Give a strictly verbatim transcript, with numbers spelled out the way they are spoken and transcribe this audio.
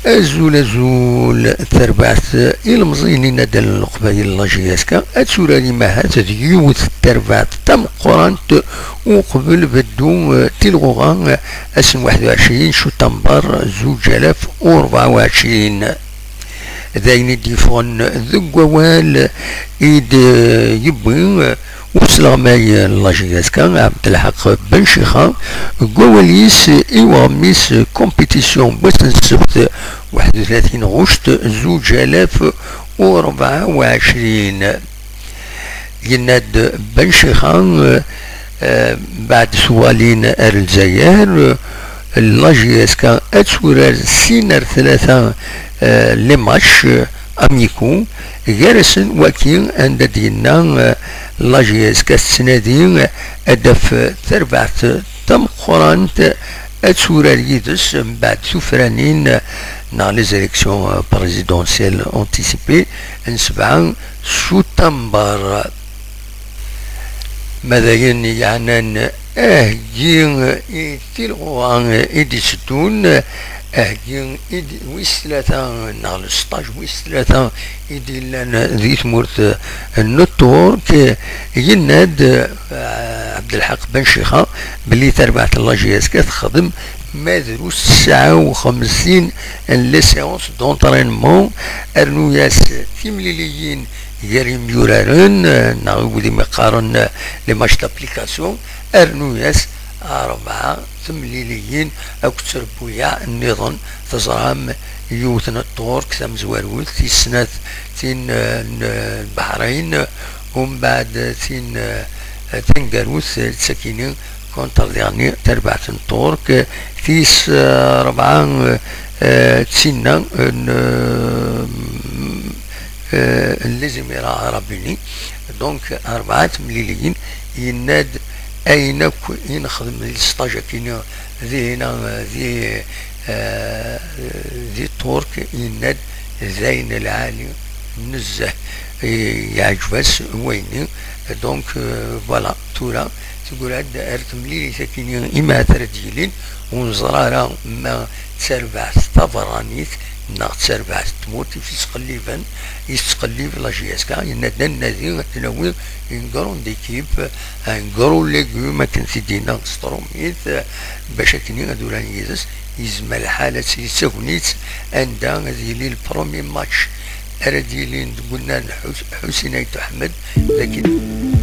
Azul, azul, tarbaɛt, ilemẓiyen inaddalen n Leqbayel, la J S K, ad turar imahat d yiwet n terbaɛt tameqqrant uqbel beddu, eh, tilɣuɣa, eh, ass n waḥed u ɛecrin cutamber zuǧ alaf u rebɛa u ɛecrin. D ayen i d-yeffɣen deg wawal i d-yewwi usleɣmay n la J S K, Ɛebdelḥaq Ben Cixa, deg wawal-is i uɣmis compétition n wass n ssebt, waḥed u tlatin ɣuct zuǧ alaf u rebɛa u ɛecrin. Yenna-d Ben Cixa, eh, eh, mbeɛd tuɣalin ar Lezzayer, eh, la J S K ad turar sin ar tlata, eh, les matchs, eh, amicaux, gar-asen waki anda d-yenna, eh, la J S K tettnadi ad d-taf tarbaɛt tameqqrant ad turar yid-s mbeɛd tufranin neɣ les élections présidentielles anticipées n sebɛa cutamber. Ma d ayen yeɛnan aheggi i tilɣuɣa i d-iteddun, aheggi i d-, wis tlata neɣ le stage wis tlata i d-yellan di tmurt n Tturk, yenna-d, eh, Ɛebdelḥaq Ben Cixa belli tarbaɛt n la J S K texdem ma drus tesɛa u xemsin n les séances d'entraînement, rnu-yas timliliyin gar yimyuraren, eh, neɣ i wid i mi qqaren, eh, les matchs d'application, rnu-yas rebɛa temliliyin akked trebbuyaɛ nniḍen. Teẓram yiwet n Tturk tamezwarut, tis snat tin, eh, n Lbeḥṛayn, umbeɛd tin, eh, taneggarut, eh, d takini contre dernier, tarbaɛt n Tturk, tis, eh, rebɛa, eh, d tinna n, eh, eh, n les Émirats Arabes Unis. Donc, rebɛa temliliyin, yenna-d ayen akk i nexdem di stage akini dihina, eh, di, eh, di Tturk, yenna-d d ayen lɛali nezzeh, eh, yeɛǧeb-as wayenni. Donc, eh, voilà, tura teggra-d ar temlilit akini imahat ara d-yilin, ur neẓri ara ma d tarbaɛt taberranit neɣ d tarbaɛt n tmurt i t-ittqelliben, i tettqellib la J S K, yenna-d ad nadi ad nawi une grande équipe, un gros légume, akken t-id-yenna s trumit, bac akken ad uran yid-s, yezmer lḥal ad tili d tagnit anda ad yili le premier match ara d-yilin deg unnar n Ḥus-, Ḥusin Ayt Uḥmed, d akken